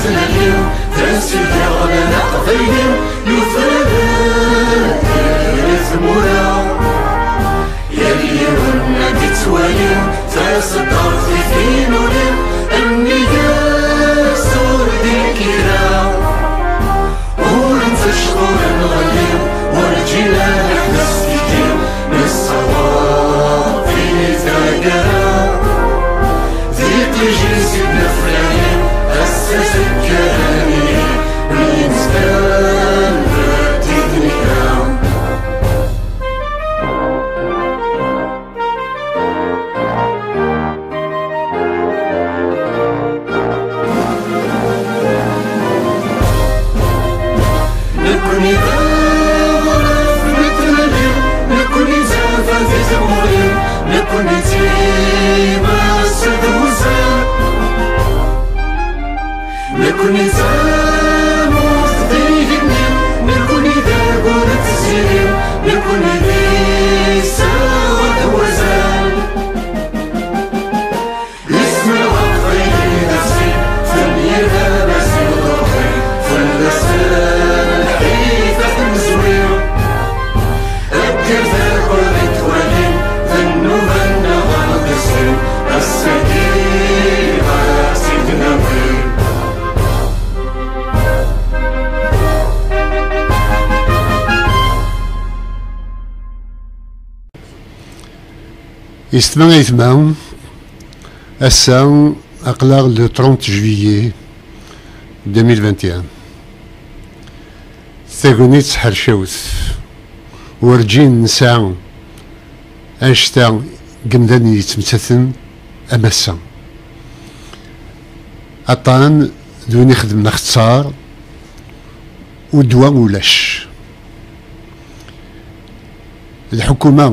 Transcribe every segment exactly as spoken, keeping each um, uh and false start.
Taswiɛt aqbayli yufrar di tmura. Yal yiwen ad yettwali taseddart di tinuli, nnig-s ur d-nekkira. Ur ntecḍ ur nɣelli, werǧin ad neḥbes tikti, nessawaḍ di taggara. Di tijisin neflali, ass-a zekkaren-iyi, mi nestan d tid nekra. Nekkni d aɣref mi t-nli, nekkni d zɛafat i tɣuri, nekkni d timas d wuzal. Nekkni d tamurt d igenni, nekkni d agur d tziri, nekkni d iseɣ d wazal. Isem-nneɣ aqbayli d asfel, fell-i d amaziɣ d uqbil, fell-as lḥif ad t-nezwi. Akker d agur d twali, d nnuba-nneɣ ad d-tesri, ass-agi ad tt-id-nawi. Yessetma ayetma, ass-a aql-aɣ le trente juillet deux mille vingt et un. Tagnit tḥercawet, werǧin nesɛa annect-a n yemdanen yettmettaten am ass-a. Aṭṭan d win ixedmen axeṣṣar, u ddwa ulac. Lḥukuma,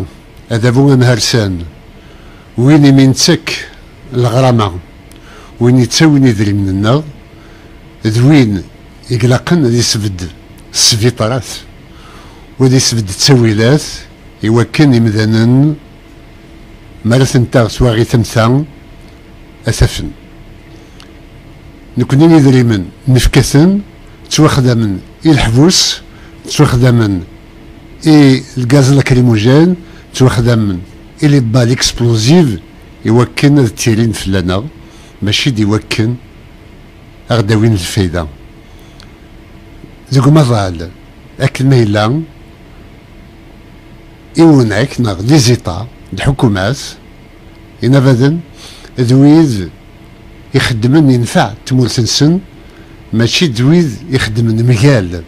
adabu amharsan, win imi nettak leɣrama, win yettawin idrimen-nneɣ, d win i ilaqen ad isbedd sbiṭarat, u ad isbedd ttawilat, i wakken imdanen, mi ara ten-taɣ twaɣit am ta, ad t-afen. Nekkni idrimen nefka-ten, ttwaxdamen i leḥbus, ttwaxdamen i lgaz lacrymogène, ttwaxdamen i les balles explosives, i wakken ad ttilin fell-aneɣ, mačči d i wakken ad ɣ-d-awin lfayda. Deg umaḍal, akken ma yella, iwunak neɣ les États, d lḥukumat, inabaden, d wid ixeddmen yenfeɛ tmurt-nsen, mačči d wid ixeddmen mgal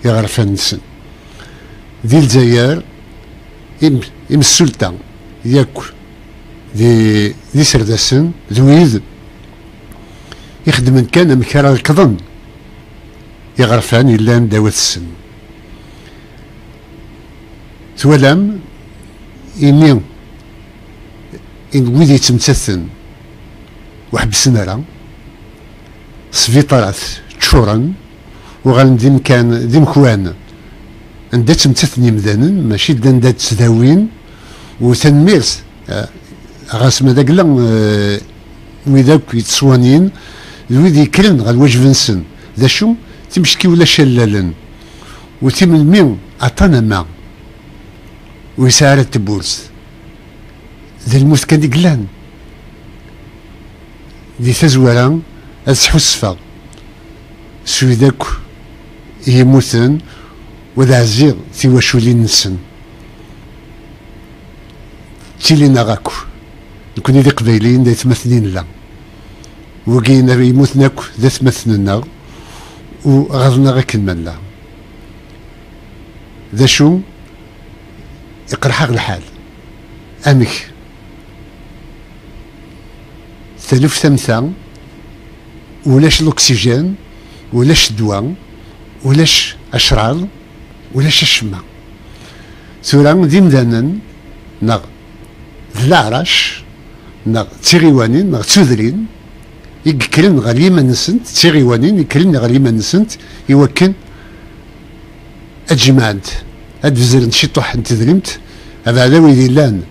iɣerfan-nsen. Di Lezzayer, im-, imsulta yakk d, d iserdasen d wid ixeddmen kan amek ara rekḍen iɣerfan yellan ddaw-sen. Twalam, imi, imi wid yettmettaten ur ḥebbsen ara, sbiṭarat ččuren, uɣalen d imkan, d imekwan anda ttmettaten yimdanen, mačči d anda ttdawin. U tanemmirt, eh, ɣas ma d agla, eh, wid akk yettṣwanin, d wid yekkren ɣer lwajeb-nsen. D acu? Timecki ulac allalen. U timelmi aṭan ama ur yesɛi ara tewwurt. D lmut kan i yellan. Di tazwara, ad sḥusfeɣ s wid akk yemmuten, u ad ɛziɣ tiwaculin-nsen. Ttilin-aɣ akk. Nekkni d Iqbayliyen, d aytmaten i nella. Wigi yemmuten akk d atmaten-nneɣ, u ɣaḍen-aɣ akken ma nella. D acu? Iqerḥ-aɣ lḥal. Amek? Taluft am ta, ulac l'oxygène, ulac ddwa, ulac acraḍ, ulac acemma. Tura d imdanen, neɣ d leɛrac, neɣ d tiɣiwanin, neɣ d tudrin, i yekkren ɣer yiman-nsent, d tiɣiwanin yekkren ɣer yiman-nsent, i wakken ad jemɛent, ad bezrent ciṭuḥ n tedrimt, abeɛda wid yellan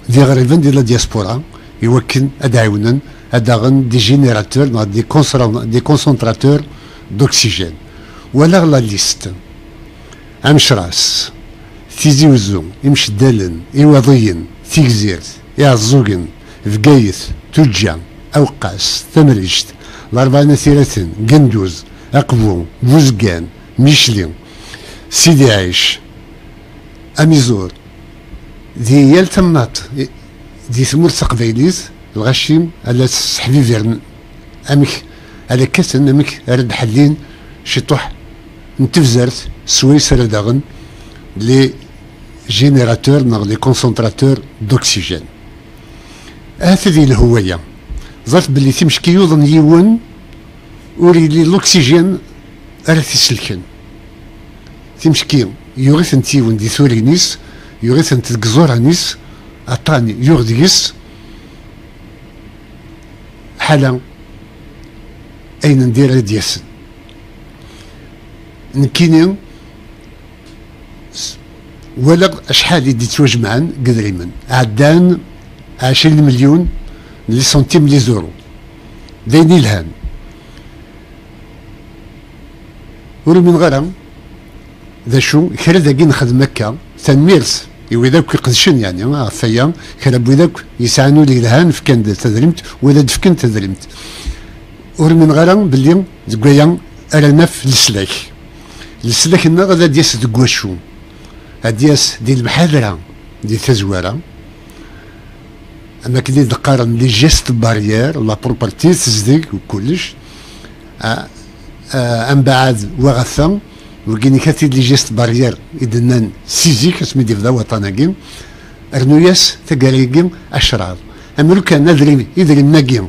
d iɣriben di la diaspora, iwakken ad ɛiwnen ad aɣen des générateurs neɣ des concentrateurs d'oxygène. Walaɣ la liste: Amecras, Tizi Uzzu, Imceddalen, Iwaḍiyen, Tigzirt, Iɛeẓẓugen, Bgayet, Tuǧǧa, Aweqqas, Tamrict, Larebɛa n At Iraten, Genduz, Aqbu, Buzgan, Micli, Sidi Ɛic, Amiẓur, di yal tamnaḍt di tmurt taqbaylit, lɣaci ala sseḥbibiren amek ara kkaten, amek ara d-ḥellin ciṭuḥ n tebzert, swayes ara daɣen les générateurs neɣ les concentrateurs d'oxygène. Ahat ad yelhu waya. Ẓret belli timecki yuḍen yiwen ur yelli l'oxygène ara t-iselken. Timecki yuɣ-itent yiwen di turin-is, yuɣ-itent deg iẓuran-is, aṭṭan yuɣ deg-s, ḥala ayen n diri i d-yasen. Nekkini s-, walaɣ acḥal i d-ittwajemɛen deg idrimen. Ɛeddan ɛecrin milyun n les centimes, les euros. D ayen ilhan. Ur umineɣ ara d acu, kra dagi nexdem akka, tanemmirt i wid akk iqedcen, yeɛni, ɣef waya, kra n wid akk yesɛan ul yelhan, fkan-d tadrimt, wid ad d-fken tadrimt. Ur umineɣ ara belli deg waya ara naf leslak. Leslak-nneɣ ad d-yas deg wacu? Ad d-yas di lemḥadra, di tazwara, am akken i d-qqaren les gestes barrières, la propreté, tezdeg, kullec. A-, a-, ambaɛad wa ɣef ta, wigi nekkat-id les gestes barrières i d-nnan si zik, asmi d-yebda waṭṭan-agi, rnu-yas taggara-agi acraḍ. Am lukan adrim-, idrimen-agi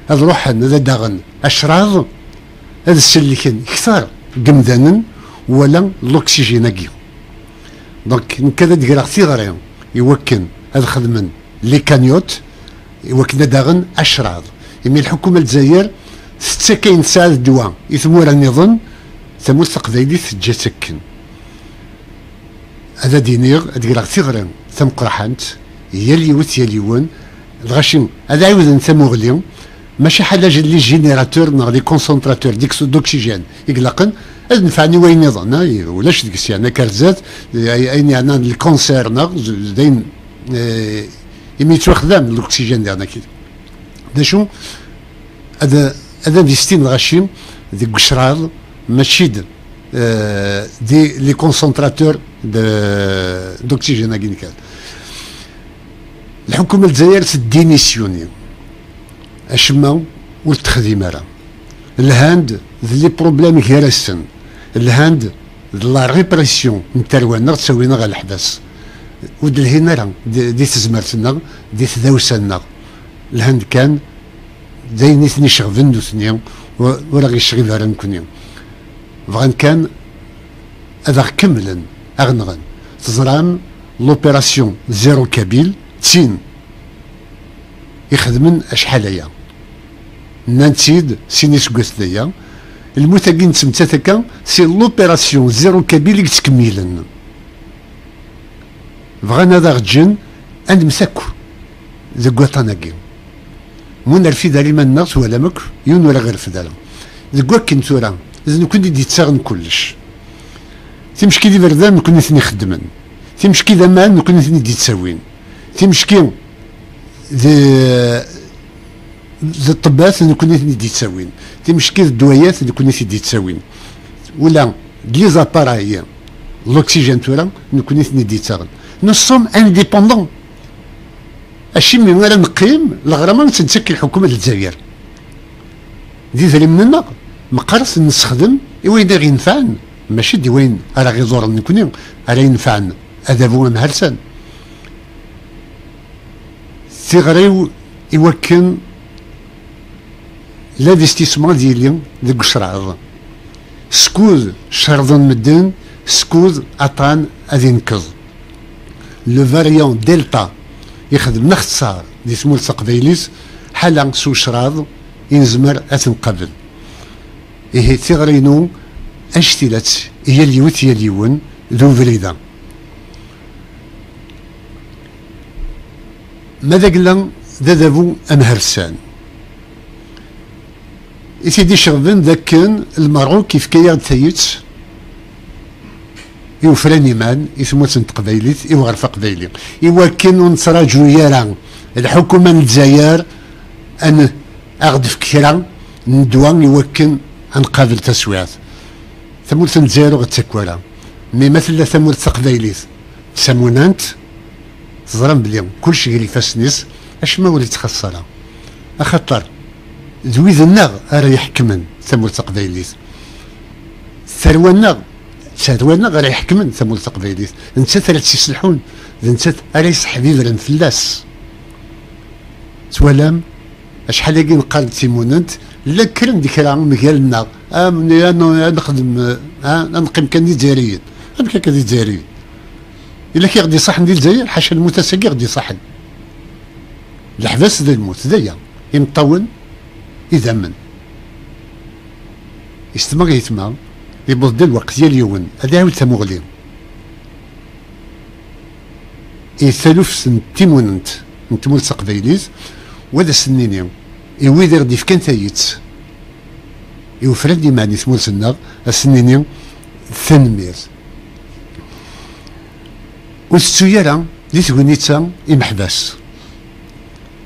ad ruḥen ad d-aɣen acraḍ, ad sellken kter n yemdanen wala l'oxygène-agi. Donc, nekk ad d-greɣ tiɣri i wakken ad xedmen les cagnottes, i wakken ad d-aɣen acraḍ. Imi lḥukuma n Lezzayer tettak ayen tesɛa d ddwa i tmura nniḍen, tamurt taqbaylit teǧǧa-tt akken. Ad d-iniɣ, ad d-greɣ tiɣri tameqqrḥant, yal yiwet, yal yiwen, lɣaci ad ɛiwden tamuɣli, mačči ḥala les générateurs neɣ les concentrateurs d'ox-, d'oxygène i ilaqen, ad nefɛen i wayen nniḍen, ah, ulac deg-s, yeɛni, akka ar zdat, ay-, ayen yeɛnan lkanser, neɣ z-, d ayen, eh, imi yettwaxdam l'oxygène diɣen akid. D acu? Ad, ad investin lɣaci deg ucraḍ, mačči d, eh, di les concentrateurs de, d'oxygène-agi nekkat. Lḥukuma n Lezzayer teddimisyuni, acemma ur t-texdim ara. Lhan-d d les problèmes gar-asen, lhan-d d la répression n tarwa-nneɣ, ttawin-aɣ ɣer leḥbas. Ur d-lhin ara di, di tezmert-nneɣ, di tdawsa-nneɣ. Lhan-d kan d ayen i ten-iceɣben nutni, u-, ur aɣ-yecɣib ara nekni. Bɣan kan ad aɣ-kemmlen, aɣ-nɣen. Teẓram l'opération Zéro Kabyle, d tin ixedmen acḥal aya. Nnan-tt-id sin iseggasen aya. Lmut-agi n tmettat akka, c'est l'opération Zéro Kabyle i yettkemmilen. Bɣan ad aɣ-ǧǧen ad nemmet akk deg waṭṭan-agi. Ma ur nerfid ara iman-nneɣ, twalam akk, yiwen ur aɣ-irfed ara. Deg wakken tura, d nekkni i d-yettaɣen kullec. Timecki d iberdan, nekkni i ten-ixeddmen. Timecki d aman, nekkni i ten-id-yettawin. Timecki d, d ṭṭebbat, nekkni i ten-id-yettawin. Timecki d ddwayat, nekkni i t-id-yettawin. Ula d les appareils, l'oxygène tura, nekkni i ten-id-yettaɣen. Nous sommes indépendants. Acimi ara neqqim, leɣrama i tt-nettak i lḥukuma n Lezzayer? D idrimen-nneɣ, meqqar ad ten-nessexdem i wayen i ɣ-yenfɛen, mačči d i wayen ara ɣ-iḍurren nekkni, ara yenfɛen adabu amharsan. Tiɣri-w i wakken l'investissement ad yili deg ucraḍ. Skud cerḍen medden, skud aṭṭan ad inkeḍ. Le variant Delta ixdem axeṣṣar di tmurt taqbaylit, ḥala s ucraḍ i nezmer ad t-nqabel. Ihi tiɣri-inu, anect ila-tt i yal yiwet, yal yiwen, d ubrid-a. Ma d agla d adabu amhersan. I t-id-iceɣben d akken Lmerruk yefka-yaɣ-d tayet i ufran iman i tmurt n teqbaylit, i uɣref aqbayli, i wakken ur nettraǧu ara lḥukuma n Lezzayer an aɣ-d-tefk kra n ddwa i wakken ad nqabel taswiɛt. Tamurt n Lezzayer ur ɣ-tettak ara. Mi ma tella tamurt taqbaylit d tamunant, teẓram belli kullec gar ifassen-is, acemma ur yettxaṣṣa ara. Axaṭer d wid-nneɣ ara iḥekmen tamurt taqbaylit. Tarwa-nneɣ, d tarwa-nneɣ ara iḥekmen tamurt taqbaylit. D nettat ara tt-iselḥun, d nettat ara yesseḥbibren fell-as. Twalam? Acḥal-agi neqqar-d timunent, llan kkren-d kra mgal-nneɣ, am, ad n-, ad nexdem, ah, ad neqqim kan d Izzayriyen. Amek akka d Izzayriyen? Yella kra i ɣ-d-iṣaḥen di Lezzayer? Ḥaca lmutas-agi i ɣ-d-iṣaḥen. Leḥbas d lmut, d aya. Imeṭṭawen, idammen. Yessetma yetma, yewweḍ-d lweqt yal yiwen ad iɛiwed tamuɣli i taluft n timunent n tmurt taqbaylit, u ad asen-nini i wid i ɣ-d-ifkan tayet, i ufran iman i tmurt-nneɣ, ad asen-nini tanemmirt. Ur tettu ara di tegnit-a imeḥbas.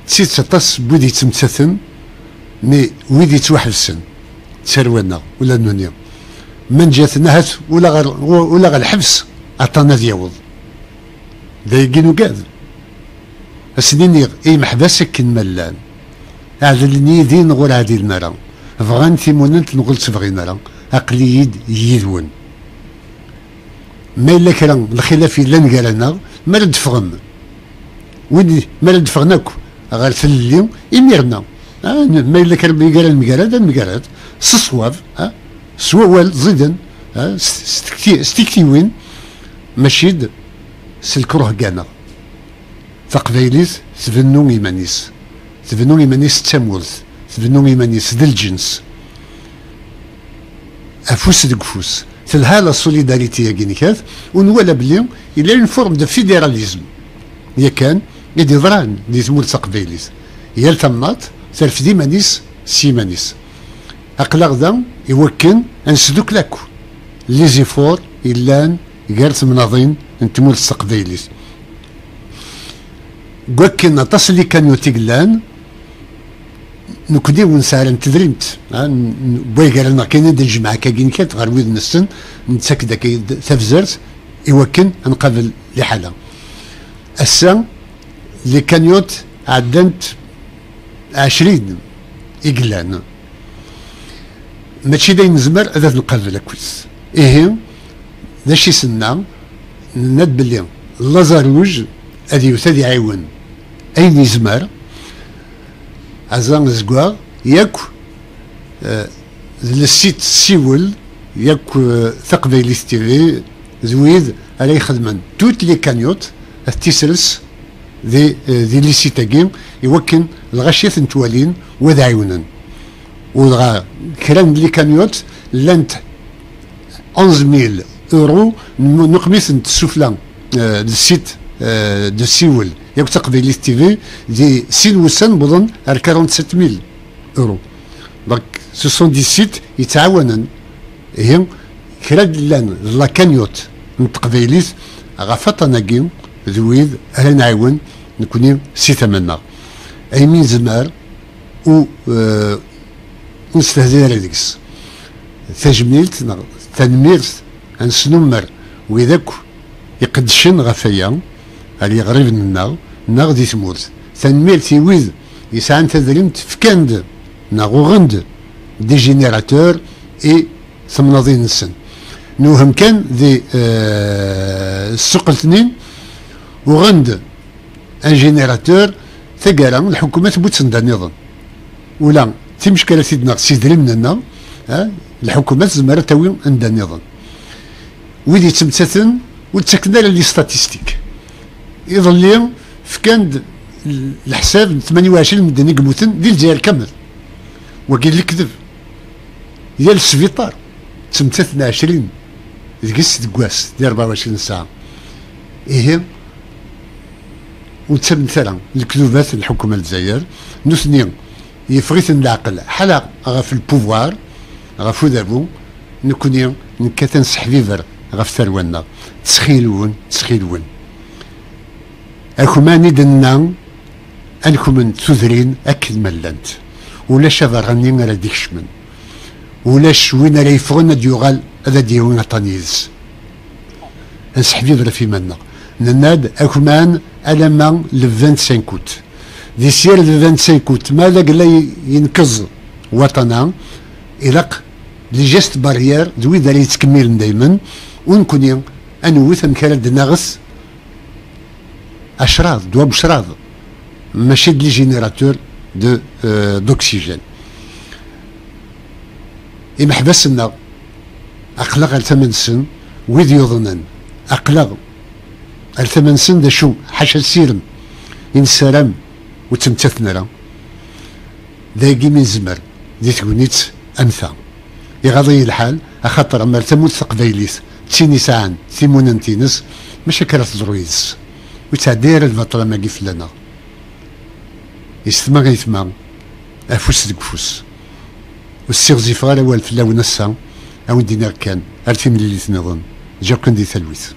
D tidet, aṭas n wid yettmettaten, mi wid yettwaḥebsen, d tarwa-nneɣ, ula d nutni. Ma nǧa-ten ahat ula ɣer, ula ɣer lḥebs, aṭṭan ad yaweḍ. D ayagi nugad. Ad sen-iniɣ i yimeḥbas akken ma llan, ɛedlen yid-i neɣ ur ɛdilen ara, bɣan timunent neɣ ur tt-bɣin ara, aql-iyi-d yid-wen. Ma yella kra n lxilaf yellan gar-aneɣ, mi ara d-teffɣem, wid, mi ara d-ffɣen akk ɣer tlelli, imir-nna, ah, n-, ma yella kra n gar ad nemgarad, ad nemgarad s ṣṣwab, ah, s wawal ẓiden, ah, s, s tekti-, s tiktiwin, mačči d s lekruh-ganeɣ. Taqbaylit tbennu iman-is, tbennu iman-is d tamurt, tbennu iman-is d lǧens. Afus deg ufus. Telha la solidarité-agi-nkat, u nwala belli yella une forme de fédéralisme yakan i d-iḍran di tmurt taqbaylit. Yal tamnaḍt terfed iman-is s yiman-is. Aql-aɣ da i wakken ad nesdukkel akk les efforts yellan gar temnaḍin n tmurt s teqbaylit. Deg wakken aṭas n les cagnottes i yellan, nekkni ur nesɛi ara n tedrimt, ha, n, n, wway gar-aneɣ kan ad d-nejmeɛ akka-agi-nkat ɣer wid nessen, nettak-d akka tabzert i wakken ad nqabel liḥala. Ass-a, les cagnottes ɛeddant ɛecrin i yellan. Mačči d ayen nezmer ad, ad nqabel akkit. Ihi, d acu i s-nenna? Nenna-d belli laẓ aruj ad yewwet ad iɛiwen ayen yezmer, aẓa azeggaɣ, yakk, eh, d le site Siwel, yakk, eh, Taqbaylit T V, d wid ara ixedmen toutes les cagnottes, ad t-isres di, eh, di le site-agi, i wakken lɣaci ad ten-twalin u ad ɛiwnen. U dɣa kra n les cagnottes llant onze mille euros, n-, neqmi-tent sufla, eh, de site, eh, de Siwel, yakk Taqbaylit T V, di sin wussan wwḍen ar quarante-sept mille euros. Donc, ce sont des sites yettɛawanen. Ihi, kra d llan d la cagnotte n teqbaylit ɣef waṭṭan-agi d wid ara nɛiwen nekni si tama-nneɣ. Ayen i nezmer u, eh, ur nestehzi ara deg-s. Tajmilt neɣ tanemmirt ad nesnummer wid akk iqeddcen ɣef waya, ar yiɣriben-nneɣ neɣ di tmurt. Tanemmirt i wid yesɛan tadrimt, fkan-d neɣ uɣen-d des générateurs i temnaḍin-nsen. Newhem kan di, eh, tsuqelt-nni, uɣen-d un générateur, taggara lḥukuma tewwi-tt anda nniḍen. Ula d timeckal ad t-id-naɣ s idrimen-nneɣ, eh, lḥukuma tezmer ad tawi anda nniḍen. Wid yettmettaten ur ttaken ara les statistiques. Iḍelli fkan-d leḥsab n tmanya u ɛecrin medden i yemmuten di Lezzayer kamel. Wagi d lekdeb. Yal sbiṭar ttmettaten ɛecrin deg-s deg wass, di rebɛa u ɛecrin ssaɛa. Ihi, Ur ttamnet ara lekdubat n lḥukuma n Lezzayer, nutni yeffeɣ-iten leɛqel ḥala ɣef le pouvoir, ɣef udabu, nekkni nekkat ad nesseḥbiber ɣef tarwa-nneɣ. Ttxil-wen, ttxil-wen. Akman i d-nenna, ad nḥumen tudrin akken ma llant. Ulac aberrani ara d-ikecmen. Ulac win ara yeffɣen ad d-yuɣal ad d-yawi aṭṭan yid-s. Ad nesseḥbiber ɣef iman-nneɣ. Nenna-d akman alamma le vingt-cinq août. Di syer le vingt-cinq août, ma d agella yenkeẓ waṭṭan-a, ilaq les gestes barrières d wid ara yettkemmilen daymen, u nekkni ad newwet amek ara d-naɣet acraḍ, ddwa n ucraḍ, mačči d les générateurs de, euh, d'oxygène. Imeḥbas-nneɣ, aql-aɣ ar tama-nsen, wid yuḍnen, aql-aɣ ar tama-nsen, d acu, ḥaca asirem i nessaram ur ttmettaten ara. D ayagi mi nezmer di tegnit am ta. Iɣaḍ-iyi lḥal, axaṭer am ar tamurt taqbaylit d tin yesɛan timunent-ines, mačči akka ara teḍru yid-s. Ur yettɛeddi ara lbaṭel am wagi fell-aneɣ. Yessetma ayetma, afus deg ufus. Ur ssiɣzifeɣ ara awal fell-awen ass-a, a wen-d-iniɣ kan, ar timlilit nniḍen, ǧǧiɣ-ken di talwit.